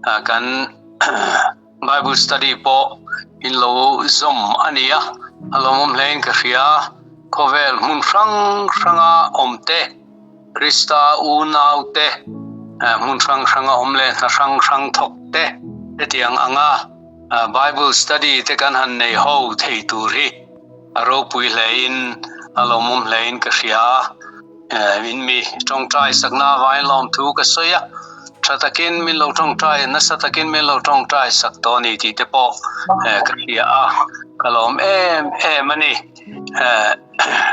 Kan Bible study pawh in lo zawm a ni a, a lawmawm hlein ka hria. Khawvel hmun hrang hranga awm te, Krista unau te, hmun hrang hranga awm leh hna hrang hrang thawk te hetiang anga Bible study te kan han nei ho thei tur hi a ropui hlein a lawmawm hlein ka hria. In mi tawngtai sakna avangin lawmthu ka sawi a, tha takin min lo tawngtai, nasa takin min lo tawngtai sak tawh a ni tih te pawh ka hria a, ka lawm em em a ni.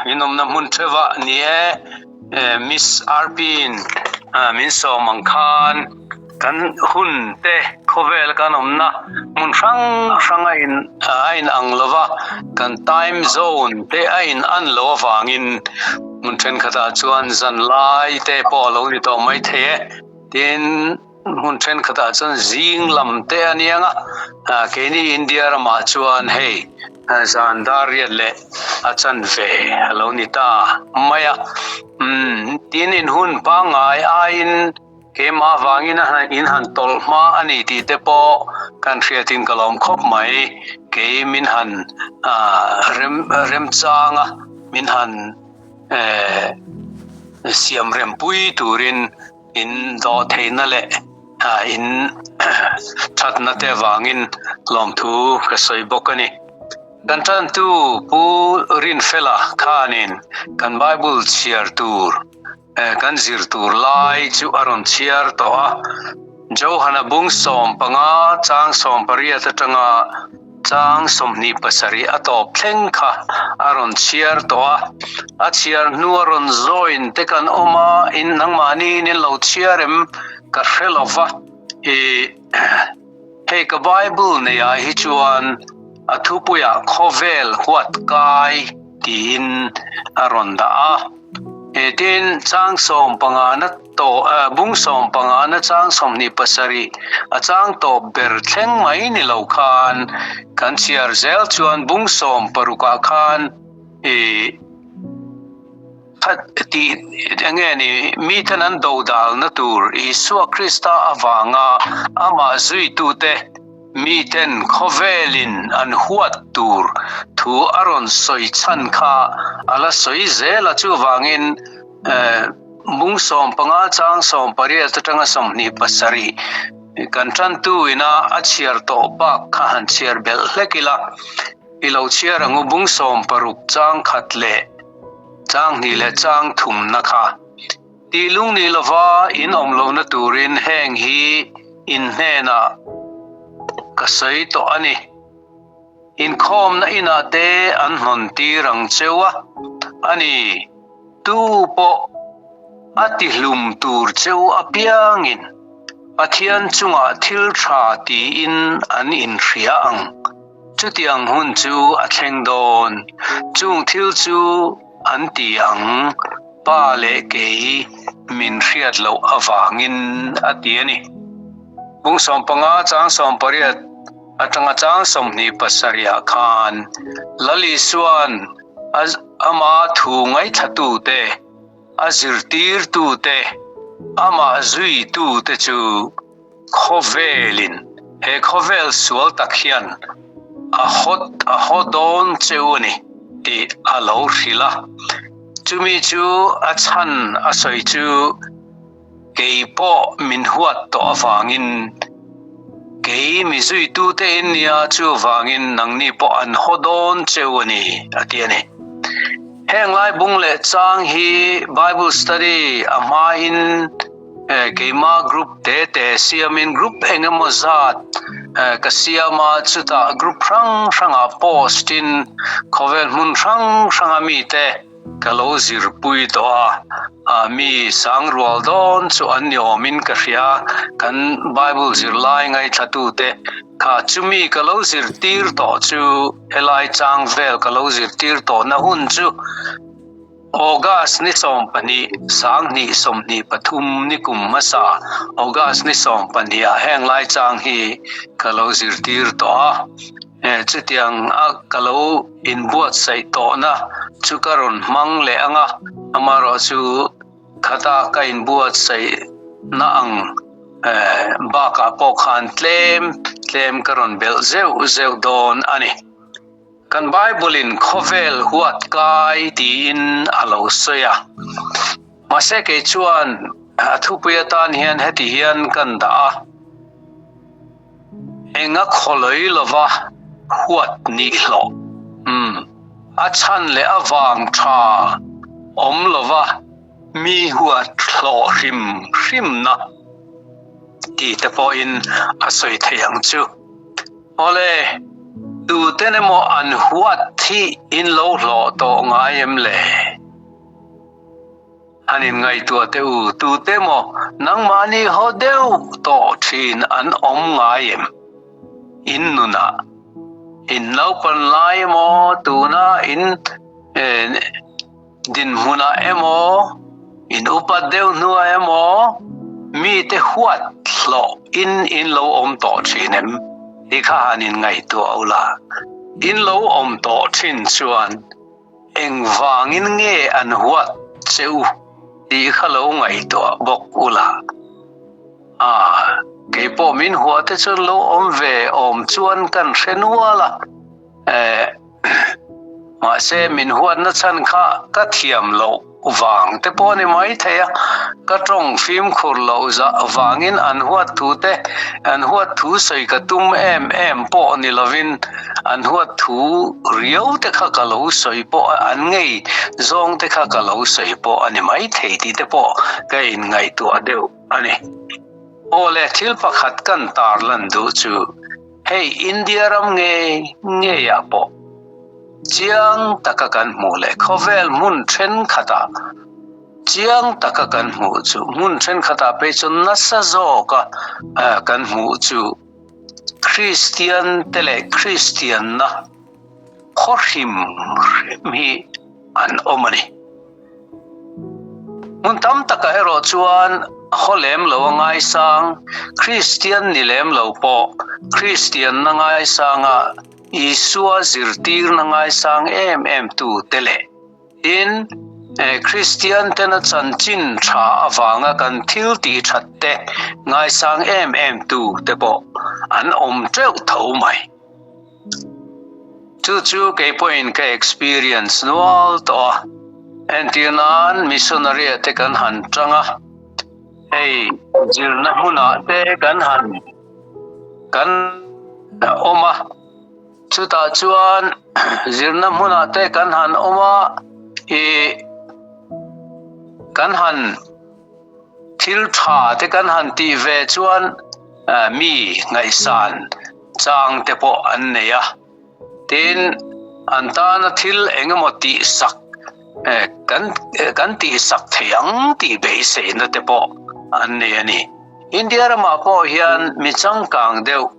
In awmna hmun theuhah ni e, Miss Arpin min sawm ang khan kan hun te khawvel kan awmna hmun hrang hrang a in a in ang lo va, kan time zone te a in an lo avangin hmun thenkhatah chuan zan lai te pawh a lo ni tawh mai thei e. Tin, hmun thenkhatah chuan zing lam te a niang a, keini India ramah chuan hei zan dar riat leh a chanve a lo ni ta mai a. Umm, tin in hun pangngai aiin Keimah vangin a in han tawlh hma a ni tih te pawh kan hriatin ka lawm khawp mai. Kei min han rem remchang a, min han siam rempui turin in dawh theihna leh in thatna te vangin lawmthu ka sawi bawk a ni. Kan tantu Pu Rinfela khanin kan Bible chhiar tur Kan zir tur lai chu a rawn chhiar tawh a, Johana bung 15 chang 18 atanga chang 27 a tawp thleng kha a rawn chhiar tawh a. A chhiar hnu a rawn join te kan awm a, in nangmahniin in lo chhiar em ka hre lo va, i hei ka Bible neiah hi chuan a thupuiah khawvel huat kai tiin a rawn dah a. He tin chang 15 na tawh bung 15 na chang 27 a chang tawp ber thleng mai ni lo khan kan chhiar zel chuan bung 16 ah khan i ti enge ni miten an dodalna tur Isua Krista avanga amah zuitute Miten khawvelin an huat tur thu a rawn sawi chhan kha a la sawi zel a, chuvangin bung 15 chang 18 atanga 27 kan tantu ina a chhiar tawh bak kha han chhiar belh hlek ila, i lo chhiar ang u bung 16 chang khat leh chang hnih leh chang thumna kha. Tih lung ni lova in awm lohna turin heng hi in hnenah ka sawi tawh a ni. Inkhawmna inah te an hnawn tir ang cheu a, a ni, tu pawh a tihlum tur cheu apiangin Pathian chungah thil tha tiin an inhria ang. Chutiang hun chu a thleng dawn. Chung thil chu an ti ang. Pa leh kei min hriat loh avangin a ti a ni. Bung 15 chang 18 atanga chang 27 ah khan Lal Isua'n ama thu ngaithlatute, a zirtirtute, amah zuitute chu Khawvelin, he khawvel sual tak hian a hawt a haw dawn cheu a ni tih a lo hrilh a. Chumi chu a chhan a sawi chu kei pawh min huat tawh avangin kei mi zuitute in nia chuvangin nangni pawh an haw dawn cheu a ni a ti a ni. Heng lai bung leh chang hi Bible study a hmain Keima group te te siamin group eng emaw zat ka siam a, chutah group hrang hrangah post in khawvel hmun hrang hranga mite ka lo zirpui tawh a, mi sang rual dawn chu an ni awmin ka hria, kan Bible zirlai ngaithlatute kha chumi ka lo zirtir tawh chu helai chang vel ka lo zirtir tawhna hun chu. August ni 12, 2023 ni kum hmasa August ni 12 ah heng lai chang hi ka lo zirtir tawh a. Chutiang a ka lo inbuatsaih tawhna chu ka rawn hmang leh ang a, amaherawhchu khata ka inbuatsaihna ang. Bakah pawh khan tlem tlem ka rawn belh zeuh zeuh dawn a ni. Kan Bible-in khawvel huat kai tiin a lo sawi a. Mahse kei chuan a thupui atan hian heti hian kan dah a, Enga khawlawi lova huat nih hlawh? Umm, a chhan leh a vang tha awm lova mi huat hlawh hrim hrimna ti te pawhin a sawi thei ang chu. Awle, tuten emaw an huat hi in lo hlawh tawh ngai em le? An inngaihtuah teh u, tute emaw nangmahni haw deuh tawh thin an awm ngai em? In nunah, in naupan lai emaw, tuna in dinhmunah emaw, in upat deuh hnuah emaw, mite huat hlawh in in lo awm tawh thin em? Ti kha han inngaihtuah ula, in lo awm tawh thin chuan Engvangin nge an huat che u tih kha lo ngaihtuah bawk ula. Ah, keipawh min huah te chuan lo awm ve awm chuan kan hre nual a. Eh, mahse min huatna chhan kha ka thiam loh vang te pawh a ni mai thei a, ka tawng fimkhur loh zah vangin an huat thu te, an huat thu sawi ka tum em em pawh ni lovin an huat thu riau te kha ka lo sawi pawh an ngei zawng te kha ka lo sawi pawh a ni mai thei tih te pawh ka inngaihtuah deuh a ni. Aw le, thil pakhat kan tarlan duh chu hei India ram ngei ngeiah pawh chiang taka kan hmuh leh khawvel hmun thenkhatah chiang taka kan hmuh chu hmun thenkhatah phei chuan nasa zawka kan hmuh chu Kristian te leh Kristianna khaw hrim hrim hi an awm a ni. Hmun tam takah erawh chuan haw lem lo a ngaisang, Kristian ni lem lo pawh Kristianna ngaisanga Isua zirtirna ngaisang em em tu te leh Tin, Kristian tena chanchin tha avanga kan thil tih that te ngaisang em em tu te pawh an awm teuh tho mai. Chu chu kei pawhin ka experience nual tawh a, entir nan missionary ah te kan han tang a, hei zirna hmunah te kan han kan awm a. Chutah chuan zirna hmunah te kan han awm a, ih kan han thil tha te kan han tih ve chuan mi ngaihsan chang te pawh an nei a. Tin, an tana thil eng emaw tihsak kan kan tihsak thei ang tih beiseina te pawh an nei a ni. India ramah pawh hian mi changkang deuh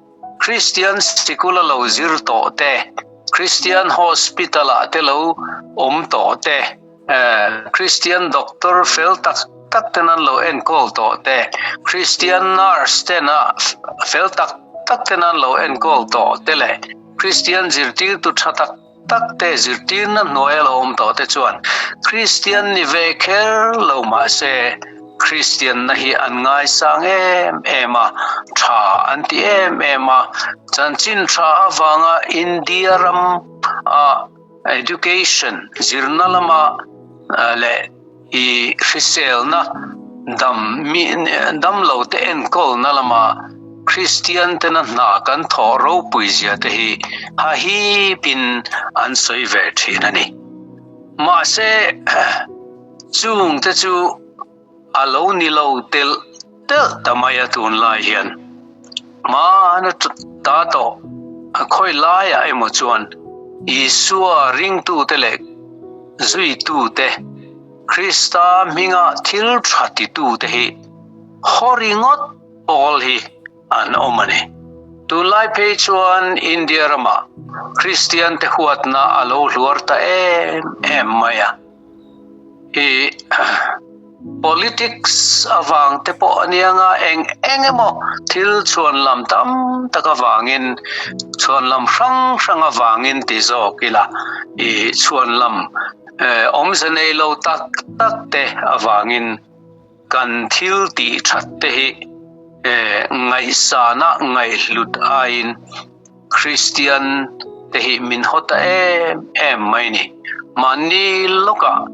Kristian sikul a lo zir tawh te, Kristian hospital ah te lo awm tawh te, Kristian doctor fel tak tak ten an lo enkawl tawh te, Kristian nurse ten a fel tak tak ten an lo enkawl tawh te leh Kristian zirtirtu tha tak tak te zirtirna hnuaia lo awm tawh te chuan Kristian ni ve kher lo mahse Kristianna hi an ngaisang em em a, tha an ti em em a, chanchin tha avanga India ram a education zirna lama leh I hriselna dam mi damlo te enkawlna lama Kristian tena hna kan thawh ropui zia te hi hahipin an sawi ve thin a ni. Mahse, chung te chu a lo ni lo telh telh ta mai a tunlai hian. Hmana ta tawh a khawi laiah emaw chuan Isua ringtute leh zuitute, Krista hminga thil tha titute hi haw ringawt pawl hi an awm a ni. Tunlai phei chuan India ramah Kristiante huatna a lo hluar ta em em mai a. I politics avang te pawh a nia nga eng eng emaw thil chhuan lam tam tak avangin chhuan lam hrang hrang avangin ti zawk ila i chhuan lam awmze nei lo tak tak te avangin kan thil tih that te hi. Ngaihsana ngaihhlut aiin Kristian te hi min haw ta em em mai ni. Mahni lawkah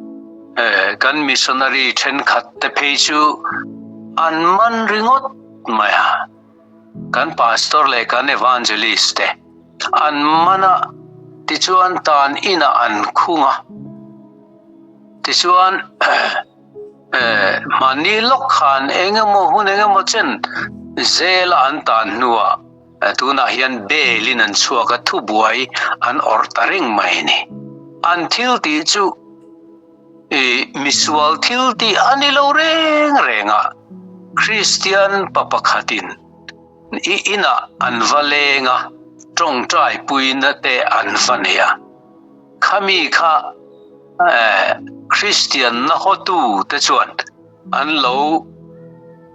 kan missionary thenkhat te phei chu an man ringawt mai a. Kan pastor leh kan evangelist te an man a, tichuan tan inah an khung a. Tichuan Mahni lawk khan eng emaw hun eng emaw chen zela an tan hnuah tunah hian bail in an chhuak a, thubuai an awrh ta reng mai a ni. An thil tih chu misual thil tih a ni lo reng reng a, Kristian pa pakhatin i inah an va leng a, tawngtai puina te an va nei a. Khami kha Kristianna hawtu te chuan an lo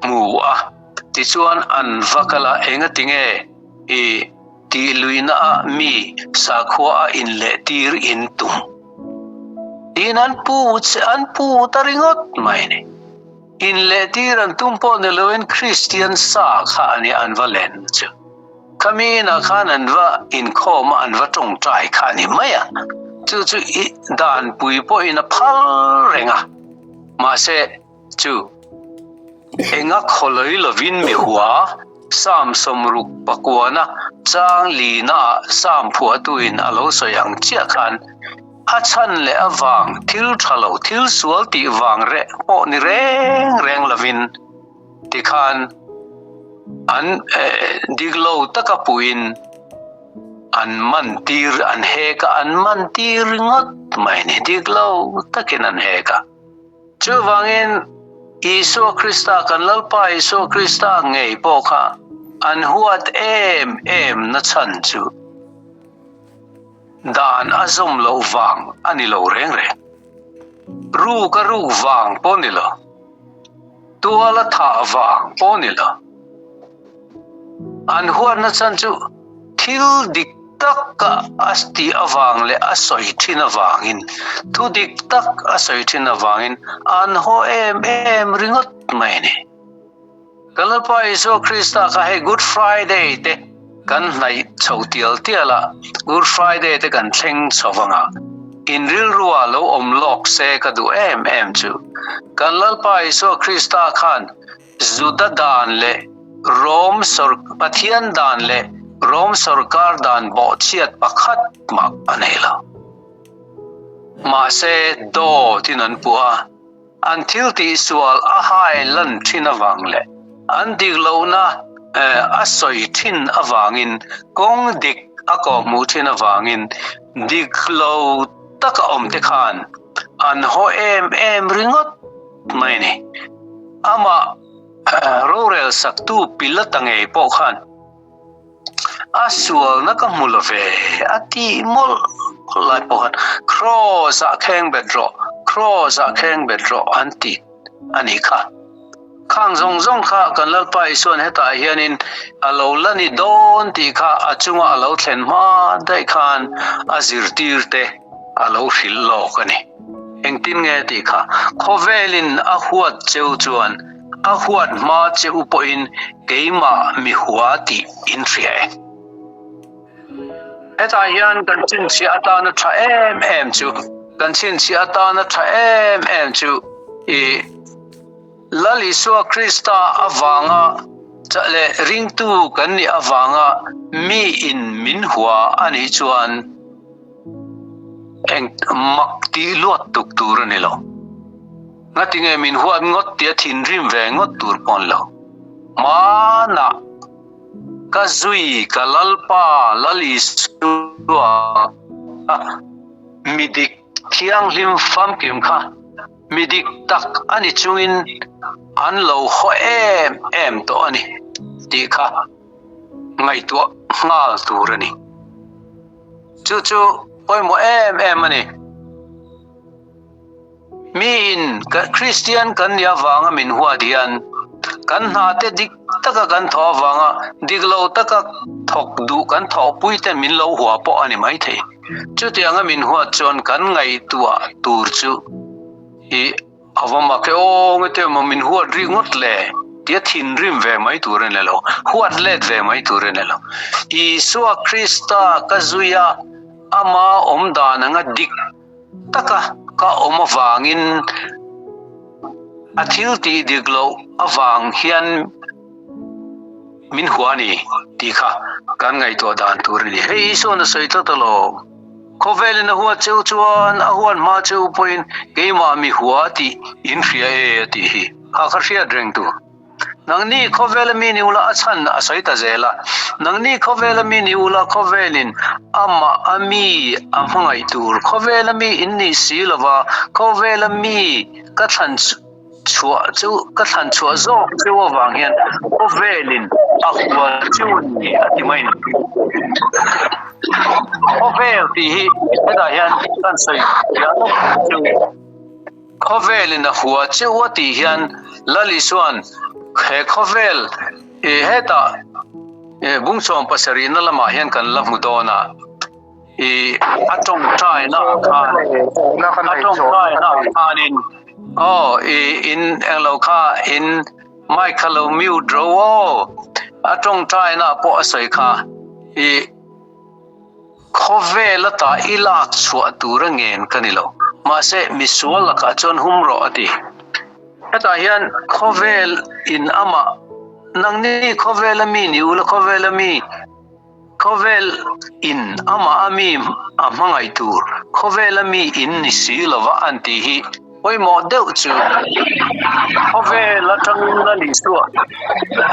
hmu a, tichuan an va kal a, engatinge i tihluihna ah mi sakhua a inlehtir in tum? Tiin an pu che an pu ta ringawt mai a ni. Inlehtir an tum pawh ni loin Kristian sa kha a nia an va len chu. Khami inah khan an va inkhawm a, an va tawngtai kha a ni mai a. Chu chu i danpui pawhin a phal reng a. Mahse, chu enga khawlawi lovin mi hua, Psalm 60 pakuana chang linaah Psalm phuahtuin a lo sawi ang chiah khan a chhan leh avang thil tha lo, thil sual tih vang reh pawh ni reng reng lovin, Tikhan an dik lo taka puiin an man tir, an hek a, an man tir ringawt mai a ni. Dik lo takin an hek a. Chuvangin Isua Krista, kan Lalpa Isua Krista ngei pawh kha an huat em em na chhan chu dan a zawm loh vang a ni lo reng reng. Ruk a ruk vang pawh a ni lo. Tual a thah vang pawh ni lo. An huatna chan chu thil dik tak a tih avang leh a sawi thin avangin, thu dik tak a sawi thin avangin an haw em em ringawt mai a ni. Kan Lalpa Isua Krista kha hei Good Friday te kan hnaih chho tial tial a, Good Friday te kan thleng chho vang a, in rilrua lo awm lawk se ka duh em em chu. Kan Lalpa Isua Krista khan Juda dan leh Rom sawr Pathian dan leh Rom sawrkar dan bawhchhiat pakhat mah a nei lo. Mahse dawtin an puh a. An thil tihsual a hai lan thin avang leh an dik lohna a sawi thin avangin kawng dik a kawhhmuh thin avangin dik lo taka awm te khan an haw em em ringawt mai a ni. Amah rorel saktu Pilata ngei pawh khan A sualna ka hmu lo ve, a tih mawlh mawlh lai pawh khan Kraws ah kheng bet rawh, Kraws ah kheng bet rawh an ti a nih kha. Khang zawng zawng kha kan Lalpa Isuan hetah hianin a lo la ni dawn tih kha a chunga a lo thlen hma daih khan a zirtir te a lo hrilh lawk a ni. Engtin nge tih kha khawvelin a huat cheu chuan A huat hma che u pawhin keimah mi hua tih in hria e. Hetah hian kan chhinchhiah atana tha em em chu, kan chhinchhiah atana tha em em chu i Lal Isua Krista avanga leh ringtu kan nih avanga mi in min hua a nih chuan, Eng mak tih luat tuk tur a ni lo. Ngatinge min huat ngawt tia thinrim ve ngawt tur pawh an lo. Hmanah ka zui ka Lalpa Lal Isua mi dik thianghlim famkim kha mi dik tak a ni chungin an lo haw em em tawh a ni tih kha ngaihtuah nghal tur a ni. Chu chu pawimawh em em a ni. Miin Kristian kan nih avanga min huat hian kan hna te dik taka kan thawh avanga dik lo taka thawk duh kan thawhpui ten min lo hua pawh a ni maithei. Chutianga min huat chuan kan ngaihtuah tur chu i A va mak e aw, nge te maw min huat rik ngawt le? Tia thinrim ve mai tur a ni lo, huat let ve mai tur a ni lo. Isua Krista ka zui a, ama awm dan anga dik taka ka awm avangin a thil tih dik loh avang hian min hua a ni tih kha kan ngaihtuah dan tur a ni. Hei Isua'n a sawi tlat alawm. Khawvelin a huat cheu chuan a huat hma cheu pawhin keimah mi hua tih in hria e a tih hi. Kha kha hriat reng tur. Nangni khawvela mi ni ula a chhan a sawi ta zel a. Nangni khawvela mi ni ula khawvelin amah a mi a hmangaih tur. Khawvela mi in nih si lova khawvela mi ka thlan chhuah chu ka thlan chhuah zawk chu avang hian khawvelin a hua chu ni a ti mai ni. Khawvel tih hi hetah hian kan sawi chu. Khawvelin a hua cheu a tih hian Lal Isua'n he khawvel i hetah bungchawm pasarihna lamah hian kan la hmu dawn a, i a tawngtaina ah khan a tawngtaina ah khanin aw i in englo kha in mic kha lo mute ro aw a tawngtaina ah pawh a sawi kha i Khawvel ata i lak chhuah tur a ngen ka ni lo. Mahse, misual lakah chuan hum rawh a ti. Hetah hian khawvel in amah, Nangni khawvel a mi ni ula khawvel a mi, khawvel in amah a mi a hmangaih tur, khawvel a mi in ni si lova an tih hi pawimawh deuh chu khawvel atangin a ni suah.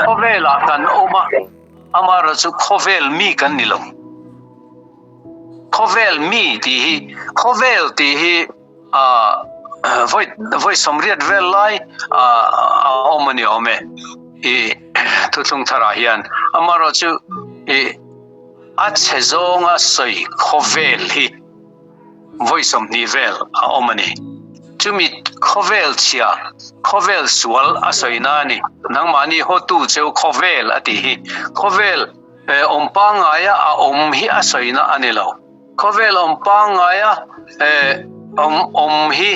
Khawvelah kan awm a. Amaherawh chu khawvel mi kan ni lo. Khawvel mi tih hi, khawvel tih hi vawi vawi sawmriat vel lai a awm a ni awm e i thuthlung tharah hian. Amaherawh chu i a chhe zawnga sawi khawvel hi. Vawi 20 vel a awm a ni. Chumi khawvel chhia, khawvel sual a sawina a ni. Nangmahni hawtu cheu khawvel a tih hi khawvel awm pangngaia a awm hi a sawina a ni lo. Khawvel awm pangngaia awm awm hi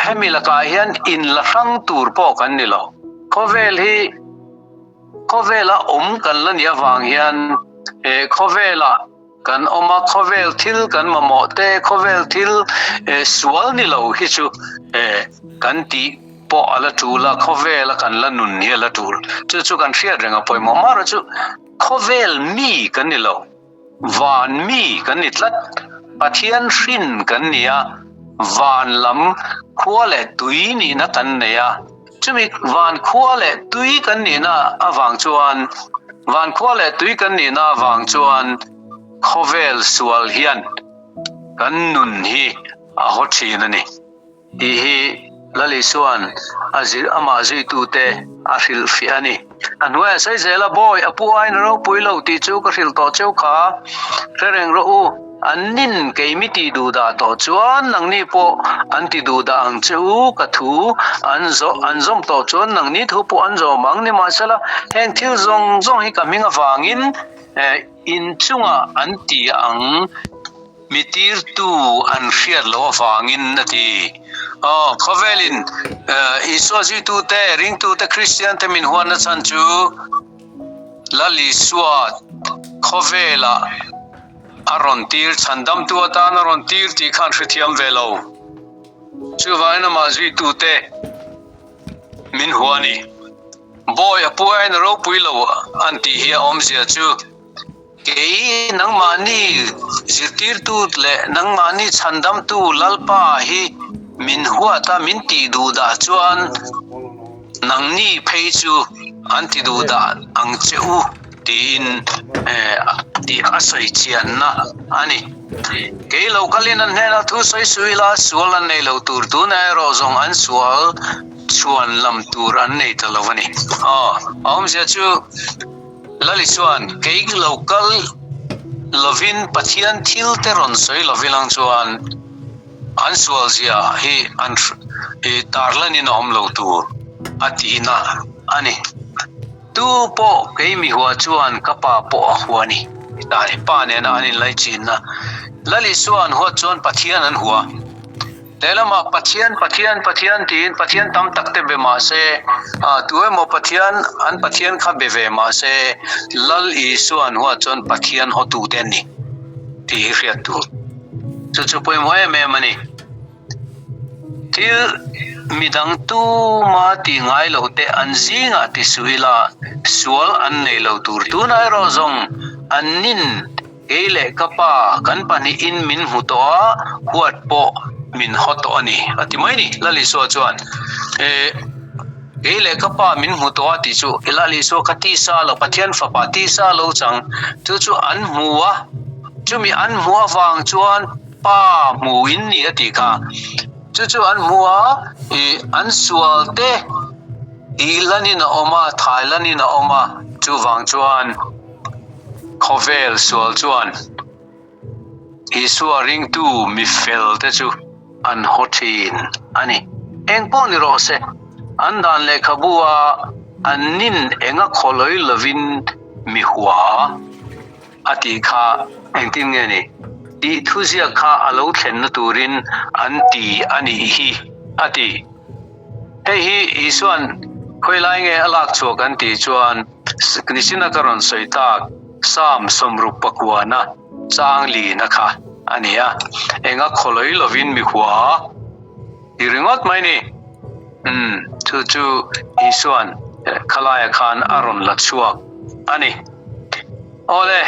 hemi lakah hian inla hrang tur pawh kan ni lo. Khawvel hi khawvela awm kan la nih avang hian khawvelah Kan awm a, khawvel thil kan mamawh te, khawvel thil sual ni lo hi chu kan tih pawh a la tul a, khawvel a kan la nun hi a la tul. Chu chu kan hriat reng a pawimawh. Amaherawh chu khawvel mi kan ni lo, van mi kan ni tlat. Pathian hrin kan ni a, van lam khua leh tui nihna kan nei a. Chumi van khua leh tui kan nihna avang chuan, van khua leh tui kan nihna avang chuan khawvel sual hian kan nun hi a haw thin a ni tih hi Lal Isua'n a zir amah zuitute a hrilhfiah a ni. A hnuaiah sawi zel a, Bawi, a pu aiin a ropui lo tih chu ka hrilh tawh cheu kha, hre reng rawh u. An nin kei mi ti duh dah tawh chuan nangni pawh an ti duh dah ang che u, ka thu an zawh an zawm tawh chuan nangni thu pawh an zawm ang. Nimahsela, heng thil zawng zawng hi ka hming avangin in chungah an ti ang, mi tirtu an hriat loh avangin a ti. Aw, khawvelin Isua zuitute, ringtute, Kristiante min huatna chhan chu Lal Isua khawvelah A rawn tir, chhandamtu atan a rawn tir tih khan hrethiam ve lo. Chuvangin amah zuitute min hua a ni. Bawi a pu aiin a ropui lo an tih hi a awmzia chu kei nangmahni zirtirtu leh nangmahni chhandamtu Lalpa hi min huat a, min tih duh dah chuan nangni phei chu an ti duh dah ang che u. Tiin tih a sawi chianna a ni. Kei lo kalin an hnenah thu sawi suh ila sual an nei lo tur, tunah erawh zawng an sual chhuan lam tur an nei ta lo a ni. Aw, a awmzia chu Lali chuan kei lo kal lovin Pathian thil te rawn sawi lovin ang chuan an sual zia hi an tarlanin a awm lo tur a tihna a ni. Tu pawh kei mi hua chuan ka pa pawh a hua a ni. Tah hi pa nena an inlaichinna. Lal Isua an huat chuan Pathian an hua. Lehlamah Pathian, Pathian, Pathian tiin Pathian tam tak te be mah se, tu emaw Pathian, an Pathian kha be ve mah se, Lal Isua an huat chuan Pathian hawtute an ni tih hi hriat tur. Chu chu pawimawh em em a ni. Thil midang tuma tih ngai lo te an zingah ti suh ila, sual an nei lo tur. Tunah erawh zawng an nin Kei leh ka pa kan pahnihin min hmu tawh a, huat pawh min haw tawh a ni, a ti mai ni. Lal Isua chuan, Eh, kei leh ka pa min hmu tawh a tih chu Lal Isua kha tisa lo, Pathian Fapa tisa lo chang, chu chu an hmu a, chumi an hmuh avang chuan Pa hmu in ni a tih kha. Chu chu an hmu a, ih, an sual te tih lanin a awm a, thai lanin a awm a, chuvang chuan, Khawvel sual chuan Isua ringtu mi fel te chu an haw thin a ni. Eng pawh ni rawh se, an dan lehkhabu a an nin enga khawlawi lovin mi hua a tih kha engtin nge ni? Tih thuziak kha a lo thlenna turin an ti a nih hi a ti. Hei hi Isua'n khawilai nge a lak chhuah kan tih chuan Nichina ka rawn sawi tak Psalm 60 pakuana chang lina kha a ni a, enga khawlawi lovin mi hua ti ringawt mai ni. Umm, chu chu Isua'n khalaia khan a rawn la chhuak a ni. Awle,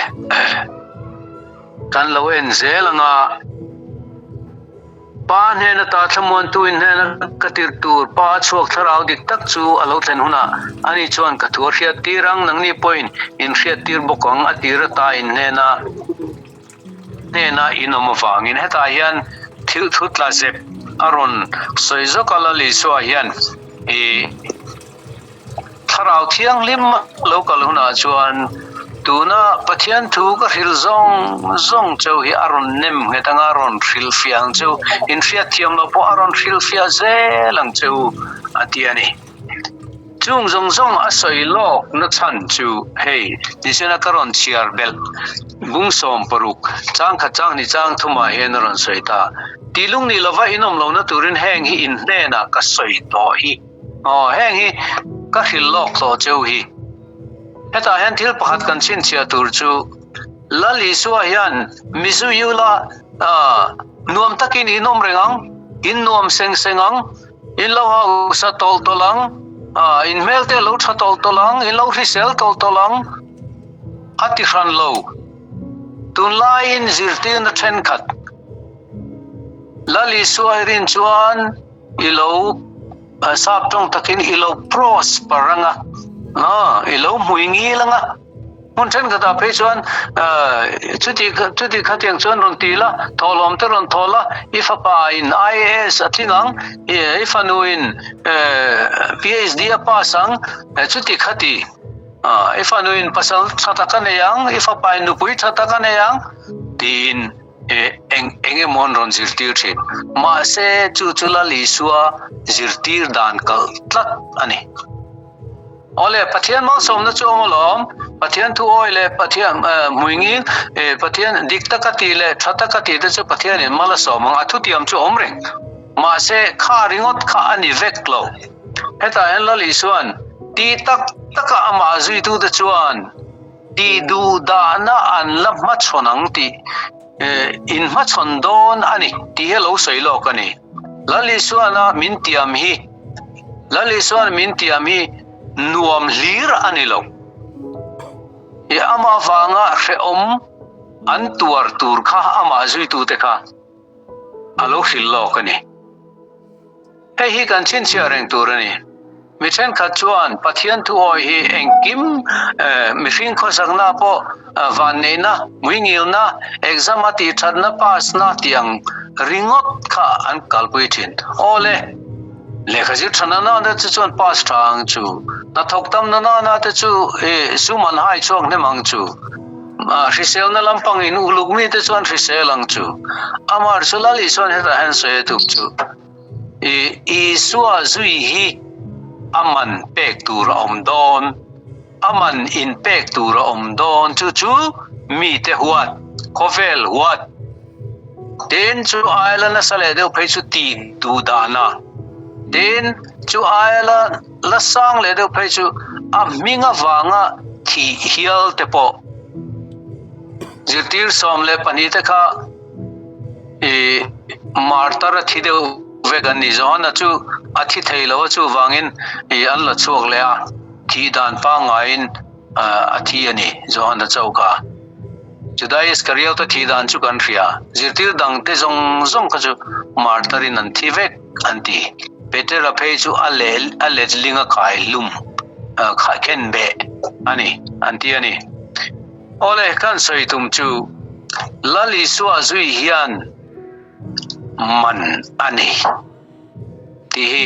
kan lo en zel anga. Pa hnen ata thlamuantu in hnena ka tirh tur Pa a chhuak thlarau dik tak chu a lo thlen hunah ani chuan ka thu a hriat tir ang, nangni pawhin in hriat tir bawk ang a tir ata in hnena hnena in awm avangin hetah hian thil thu tla zep a rawn sawi zawk a Lal Isua hian i Thlarau Thianghlim lo kal hunah chuan tuna Pathian thu ka hrilh zawng zawng cheu hi a rawn nem nghet anga a rawn hrilhfiah ang cheu, in hriatthiam loh pawh a rawn hrilhfiah zel ang cheu a ti a ni. Chung zawng zawng a sawi lawk na chhan chu hei nichina ka rawn chhiar belh bung 60 changkhat changhnih chang thumah hian a rawn sawi ta. Tih lungnih lova inawm lohna turin heng hi in hnenah ka sawi tawh hi. Aw, heng hi ka hrilh lawk tawh cheu hi. Hetah hian thil pakhat kan chhinchhiah tur chu Lal Isua hian Mizu Yula nuam takin in awm reng ang, in nuam seng seng ang, in lo hausa tawlh tawlh ang, in hmel te lo tha tawlh tawlh ang, in lo hrisel tawlh tawlh ang a ti hran lo. Tunlaiin zirtirna thenkhat Lal Isua hi rin chuan I lo sap tawng takin i lo prosper anga, i lo hmui ngil anga. Hmun thenkhatah phei chuan chuti chuti khatiang chuan rawn ti la, thawhlawm te rawn thaw la, i fapa in IAS a tling ang, i fanu in PhD a pass ang, chuti khati. I fanu in pasal tha tak a nei ang, i fapa in nupui tha tak a nei ang tiin Eng eng emaw an rawn zirtir thin. Mahse, chu chu Lal Isua zirtir dan kalh tlat a ni. Awle, Pathian malsawmna chu awm alawm. Pathian thu awi leh Pathian hmuingil, Pathian dik taka tih leh tha taka tih te chu Pathianin mal a sawm ang. A thutiam chu awm reng. Mahse, kha ringawt kha a ni vek lo. Hetah hian Lal Isua'n ti tak taka amah zuitute chuan, Tih duh dahna an la hmachhawn ang tih in hmachhawn dawn a ni tih hi a lo sawi lawk a ni. Lal Isuana min tiam hi Lal Isuana min tiam hi nuam hlir a ni lo. I amah vanga hrehawm an tuar tur kha amah zuitute kha a lo hrilh lawk a ni. Hei hi kan chhinchhiah reng tur a ni. Mi thenkhat chuan Pathian thu awi hi engkim mihring khawsakna pawh vanneihna, muingilna, exam a tihthatna, pass na tih ang ringawt kha an kalpui thin. Aw le, lehkha zir tha na nana te chuan pass tha ang chu, hnathawk tam na nana te chu sum an hai chhuak hnem ang chu, hriselna lampang in uluk mi te chuan hrisel ang chu. Amah chu Lal Isuan hetah hian sawi a tum chu. Isua zui hi a man pek tur a awm dawn, a man in pek tur a awm dawn, chu chu mite huat, khawvel huat. Tin, chu aia la nasa leh deuh phei chu tih duh dana. Tin, chu aia la la sang leh deuh phei chu a hming avanga thih hial te pawh. Zirtir 12 te kha i martar a thi deuh vek an ni. Johana chu a thi thei lo a, chuvangin i an la chhuak leh a, thih dan pangngaiin a thi a ni, Johana chauh kha. Juda Iskariota thih dan chu kan hria, zirtir dangte zawng zawng kha chu martarin an thi vek an ti. Petera phei chu a leh a letling a kai hlum khen beh a ni an ti a ni. Awle, kan sawi tum chu Lal Isua zui hian man a ni tih hi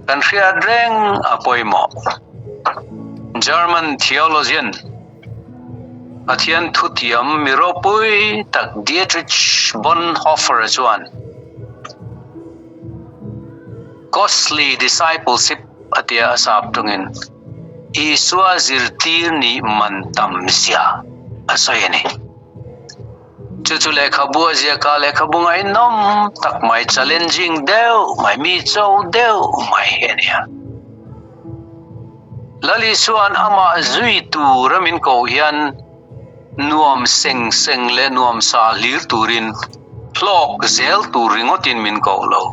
kan hriat reng a pawimawh. German theologian Pathian thutiam mi ropui tak Dietrich Bonhoeffer chuan Costly Discipleship a tia a sap tungin Isua zirtir nih man tam zia a sawi a ni. Chu chu lehkhabu a ziak a, lehkhabu ngaihnawm tak mai, challenging deuh mai, mi cho deuh mai hi a ni a. Lal Isua'n amah zui tura min koh hian nuam seng seng leh nuam sa hlir turin hlawk zel tur ringawtin min koh lo.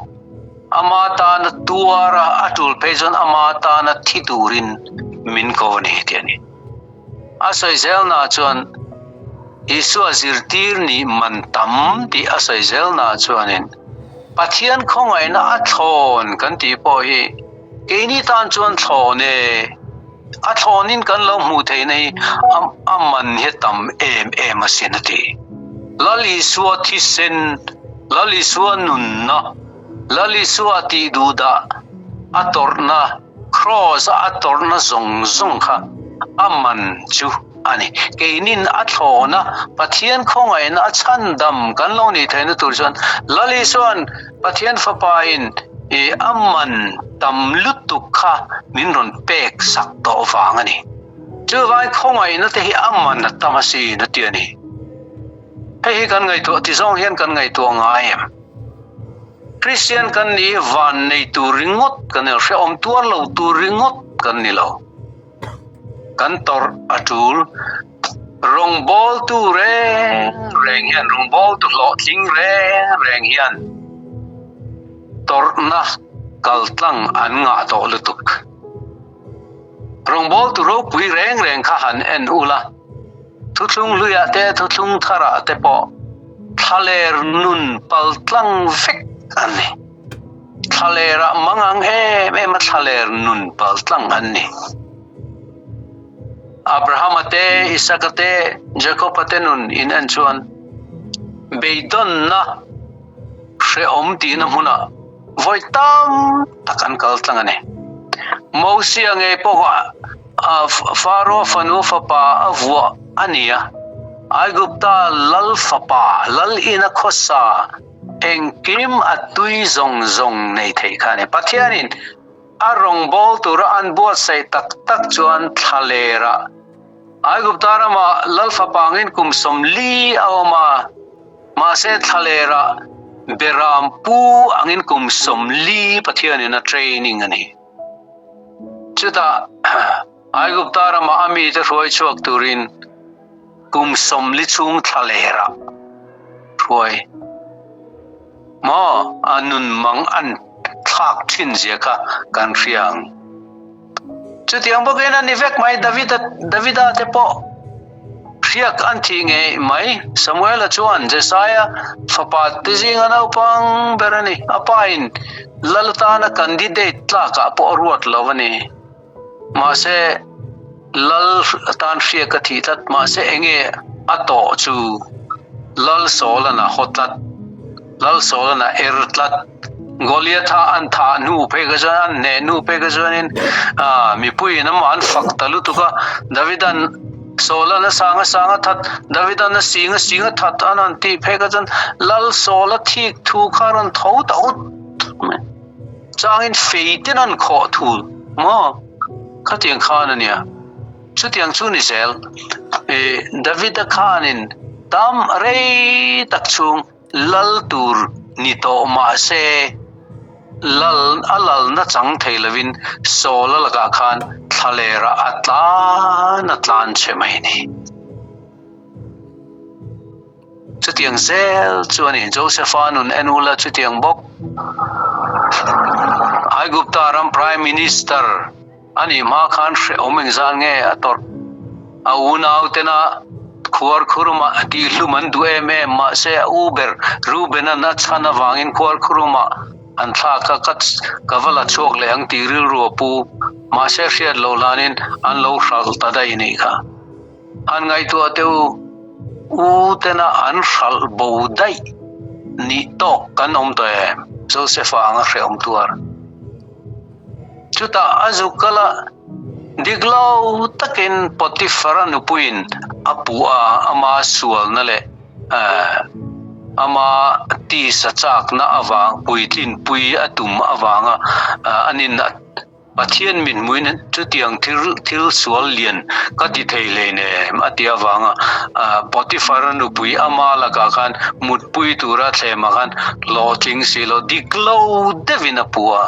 Ama tana tuara a tul phei chuan ama tana thi turin min ko a ni tih a ni. A sawi zelnaah chuan Isua zirtir nih man tam tih a sawi zelnaah chuanin Pathian khawngaihna a thlawn kan tih pawh hi keini tan chuan thlawn e, a thlawnin kan lo hmuh theihna hi a man hi a tam em em asin a ti. Lal Isua thisen, Lal Isua nunna, Lal Isua tih duhdah a tawrhna, Kraws a a tawrhna zawng zawng kha a man chu a ni. Keinin a thlawna Pathian khawngaihna a chhandam kan lo nih theihna tur chuan Lal Isua'n Pathian Fapain i a man tam lutuk kha min rawn pek sak tawh vang a ni. Chuvangin khawngaihna te hi a man a tam asin a ti a ni. Hei hi kan ngaihtuah ti zawng hian kan ngaihtuah ngai em? Kristian kan nih hi van nei tur ringawt kan ni lo, hrehawm tuar lo tur ringawt kan ni lo. Kan tawrh a tul. Rawngbawltu reng reng hian, rawngbawltu hlawhtling reng reng hian tawrhna kaltlang an ngah tawh lutuk. Rawngbawltu ropui reng reng kha han en ula, thuthlung hluiah te, thuthlung tharah te pawh thlaler nun paltlang vek an ni. Thlalerah mangang em em a thlaler nun paltlang an ni. Abrahama te, Isaka te, Jakoba te nun in en chuan beidawnna hrehawm tihna hmunah vawi tam tak an kal tlang a ni. Mosia ngei pawh a Faro fanu fapa a vuah a ni a, Aigupta lal fapa, lal ina khawsa engkim a tui zawng zawng nei theih kha a ni. Pathianin a rawngbâwl tura an buatsaih tak tak chuan thlalerah Aigupta ramah lal fapa angin kum 40 a awm a, Mahse thlalerah Beram pu angin kum 40 Pathianin a training a ni. Chutah Aigupta ramah a mite hruai chhuak turin kum 40 chhung thlalerah hruai maw a nun mang an thlak thin zia kha kan hria ang. Chutiang bawkin a ni vek mai, Davida, Davida te pawh hriak an thih ngei mai. Samuela chuan Jesaia fapa te zinga naupang ber a ni. A pa in lal atana candidate tlakah pawh a ruat lo a ni. Mahse, lal atan hriak a thih tlat. Mahse, enge a tawh chu Lal Saula'n a haw tlat. Lal Saula'n a er tlat. Goliatha an thah hnu phei kha chuan an hneh hnu phei kha chuanin ah mipuiin amah an fak ta lutuk a, Davida'n Saula'n a sang a sang a that, Davida'n a sing a sing a that an han tih phei kha chuan Lal Sawla thik thu kha a rawn tho ta ut mai. Changin fei ten an khawh thul maw? Khatiang khan a nia. Chutiang chu ni zel. Davida khanin tam rei tak chhung. Lal tur ni tawh mah se, lal a lalna chang thei lovin Saul-a lakah khan thlalerah a tlan a tlan che mai a ni. Chutiang zel chu a ni. Josepha nun en ula chutiang bawk. Aigupta ram Prime Minister a nih hma khan hrehawm engzat nge a tawrh? A unautena khuarkhuruma tihhlum an duh em em, mahse a u ber Reuben-a'n a chhan avangin khuarkhuruma an thlak kha ka ka va la chhuak leh ang tih rilru a pu. Mahse hriat loh hlanin an lo hralh ta daih nih kha. Han ngaihtuah teh u, u tena an hralh bo daih nih tawk kan awm tawh em? Joseph-a anga hrehawm tuar. Chutah a zuk kal a, dik lo takin Potiphar-a nupuiin a puh a, ama sualna leh ama tisa chakna avang puitlinpui a tum avanga an in Pathian min hmuin chutiang thil thil sual lian ka ti thei hleinem a ti avanga Potiphar-a nupui ama lakah khan mutpui tura thlemah khan hlawhtling si lo dik lo deuhin a puh a,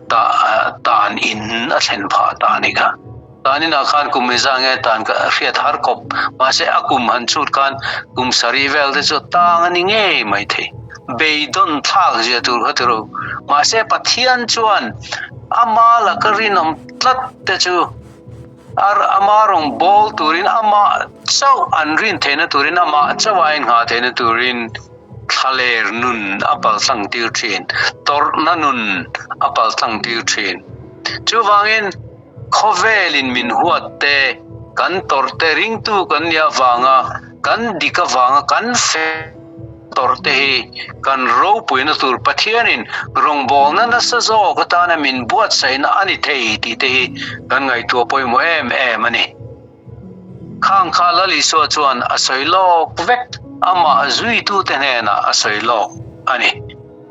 ta tan in a thlen phah ta a ni kha. Tan inah khan kum engzah nge tan ka hriat har khawp mahse a kum han chhut khan kum sarih vel te chu tang a ni ngei mai thei. Beidawn thlak zia tur kha tiro. Mahse Pathian chuan ama laka rinawm tlat te chu ar ama rawn bawl turin amah chauh an rin theihna turin amah chauh a innghah theihna turin thlaler nun a paltlang tir thin, tawrhna nun a paltlang tir thin. Chuvangin. Khawvelin min huat te, kan tawrh te ringtu kan nih avanga kan dik avanga kan fel tawrh te hi kan ropuina tur Pathianin rawngbawlna nasa zawk atana min buatsaihna a ni thei tih te hi kan ngaihtuah pawimawh em em a ni. Khang kha Lal Isua chuan a sawi lawk vek, amah zuitute hnenah a sawi lawk a ni.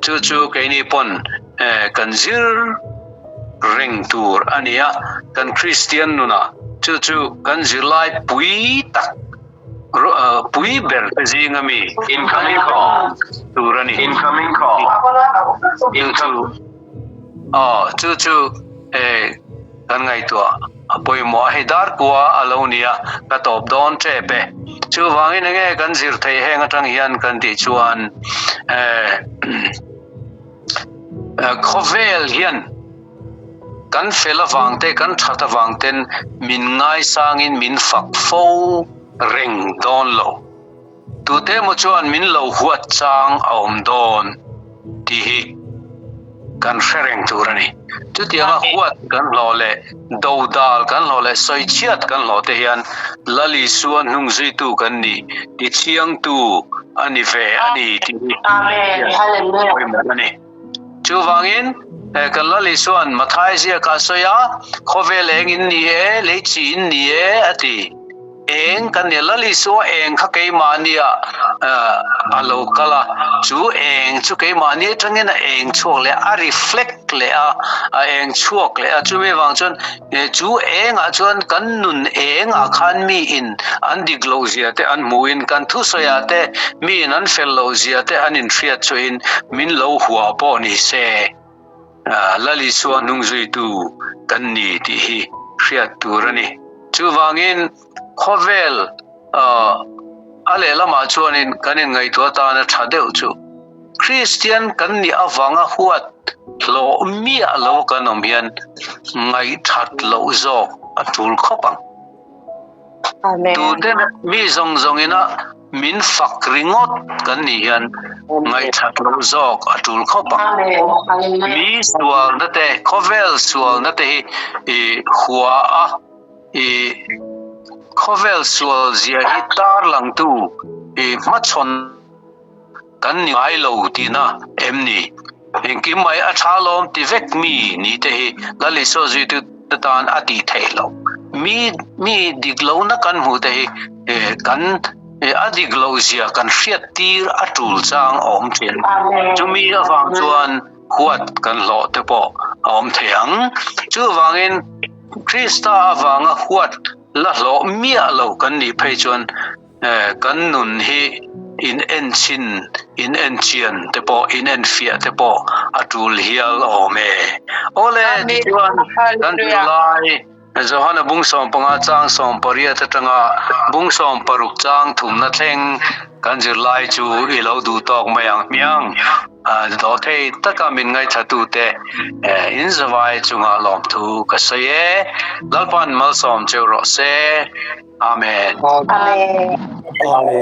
Chu chu keini pawn kan zir reng tur a ni a, kan Kristian nunah chu chu kan zirlai pui tak pui ber te zinga mi Incoming call tur a ni. Incoming call Chu chu aw chu chu kan ngaihtuah a pawimawh a, hei dar kua a lo ni a, ka tawp dawn tep e. Chuvangin enge kan zir theih heng atang hian kan tih chuan eh khawvel hian kan fel avang te kan that avang ten min ngaisangin min fak fo reng dawn lo. Tute emaw chuan min lo huat chang a awm dawn tih hi kan hre reng tur a ni. Chutianga huat kan hlawh leh dodal kan hlawh leh sawichhiat kan hlawh te hian Lal Isua hnungzuitu kan ni tichhiangtu a ni ve a ni tih hi pawimawh a ni. Chuvangin kan Lal Isua'n Mathai ziakah a sawi a, Khawvel eng in ni e, lei chi in ni e a ti. Eng kan nia Lal Isua eng kha keimahnia a lo kal a, chu eng chu keimahni atangin a eng chhuak leh a, a reflect leh a, a eng chhuak leh a, chumi avang chuan chu engah chuan kan nun engah khan miin an dik loh zia te an hmuhin kan thusawiah te miin an fel loh zia te an inhriat chuhin min lo hua pawh ni se. Lal Isua hnungzuitu kan ni tih hi hriat tur a ni. Chuvangin khawvel a lehlamah chuanin kan inngaihtuah atana tha deuh chu Kristian kan nih avanga huat hlawh miah lo kan awm hian ngaihthat loh zawk a tul khawp ang. Tute mi zawng zawngina min fak ringawt kan nih hian ngaihthat loh zawk a tul khawp ang. Mi sualna te, khawvel sualna te hi i hua a, i khawvel sual zia hi tarlangtu i hmachhawn Kan ni ngai lo tihna em ni? Engkim mai a tha lawm ti vek mi ni te hi Lal Isua zuitu te tan a tih theih loh. Mi mi dik lohna kan hmuh te hi kan a dik loh zia kan hriat tir a tul chang a awm thin. Chumi avang chuan huat kan hlawh te pawh a awm thei ang. Chuvangin Krista avanga huat la hlawh miah lo kan nih phei chuan Kan nun hi In en chhin, in en chian te pawh, in en fiah te pawh a tul hial awm e. Awle, tichuan kan zirlai Johana bung 15 chang 18 atanga bung 60 chang thumna thleng kan zirlai chu i lo duh tawk mai ang hmiang. Dawhthei taka min ngaihthlatute in zavai chungah lawmthu ka sawi e. Lalpan malsawm cheu rawh se. Amen. Amen. Amen.